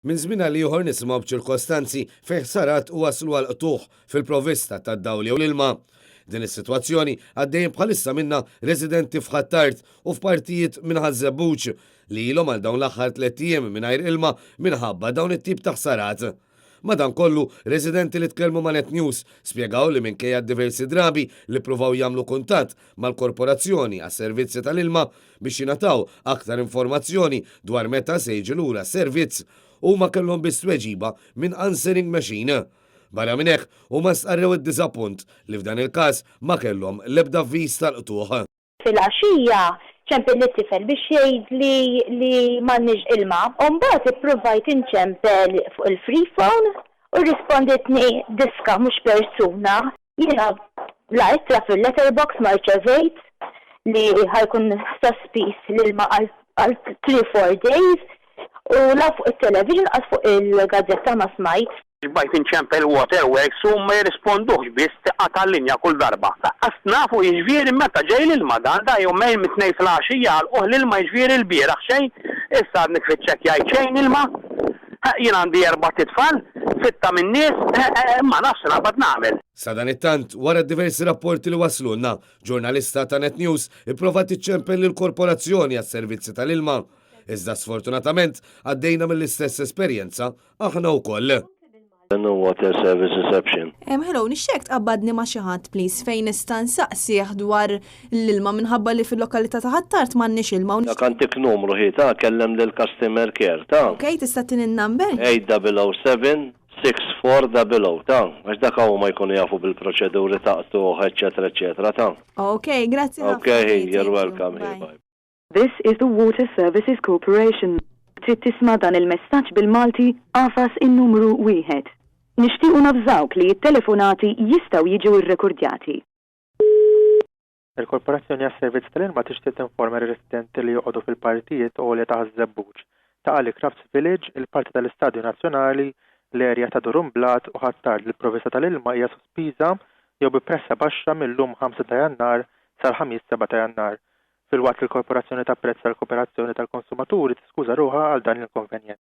Minn żmien għal ieħor nisimgħu b'ċirkostanzi fejn ħsarat wasslu għal qtugħ fil-provvista tad-dawl jew l-ilma. Din is-sitwazzjoni għaddejjin bħalissa minnha residenti f'Ħ'Attard u f'partijiet minn Ħaż-Żebbuġ li ilhom għal dawn l-aħħar tlett ijiem mingħajr ilma minħabba dawn it-tip ta' ħsarat. Madankollu, residenti li tkellmu ma' Net News spjegaw li minkejja d-diversi drabi li ppruvaw jagħmlu kuntatt mal-Korporazzjoni għas-Servizzi tal-Ilma biex jingħataw aktar informazzjoni dwar meta se jiġi lura s-servizz, huma kellhom biss tweġiba minn answering machine. Barra minn hekk, huma stqarrew id-diżappunt li f'dan il-każ ma kellhom l-ebda avviż tal-qtugħ. Filgħaxija ċempilli t-tifel biex jgħidli li m'għandniex ilma. U mbagħad ippruvajt inċempel fuq il-free phone u rrisponditni diska mhux persuna. Jiena la ittra fil-letterbox ma rċevejt li ħa jkun sospiż l-ilma għal 3, 4 days u la fuq it-television qas fuq il-gazzetta ma smajt. Bqajt inċempel Water Works u ma jirrisponduhx biss tiqata' l-linja kull darba. Lanqas nafu jiġifieri meta ġej l-ilma dan, da jumejn mit-Tnejn filgħaxija għalquh l-ilma jiġifieri lbieraħ xejn, issa għadni kif iċċekkjajt xejn ilma. Jien għandi erbat itfal, sitta min-nies, ma nafx x'naqbad nagħmel. Sadanittant, wara diversi rapporti li waslulna, ġurnalista ta' Net News ipprovat iċċempel lill-Korporazzjoni għas-Servizzi tal-Ilma. Iżda sfortunatament għaddejna mill-istess esperjenza Aħna wkoll. No water service reception. Em, hello, nixtieq tqabbadni ma' xi ħadd please fejn nista' nsaqsih dwar l-ilma minħabba li fil-lokalità ta' Ħ'Attard m'għandniex ilma u Dak antik numru hi ta' kellem lil customer care ta'. Ok, tista' ttini n-number? 8007 6400 ta' għax dak huma jkunu jafu bil-proċeduri ta' qtugħ eċċetera eċċetera ta'. Ok, grazzi Ok ħafna. hi, Thank you're you. welcome hi Bye. bye. This is the Water Services Corporation. Trid tisma' dan il-messaġġ bil-Malti, agħfas in-numru wieħed. Nixtiequ navżawk li t-telefonati jistgħu jiġu rrekordjati. Il-Korporazzjoni għas-Servizz tal-Ilma tixtieq tinforma lir-residenti li joqogħdu fil-partijiet għolja ta' Ħaż-Żebbuġ, Ta' Qali Crafts Village, il-parti tal-Istadju Nazzjonali, l-erja ta' Durumblat u Ħ'Attard li l-provvista tal-ilma hija sospiża jew bi pressa baxxa mil-lum 5 ta' Jannar sal-Ħamis 7 ta' Jannar filwaqt li l-Korporazzjoni tapprezza l-kooperazzjoni tal-konsumaturi tiskuża ruħha għal dan l-inkonvenjent.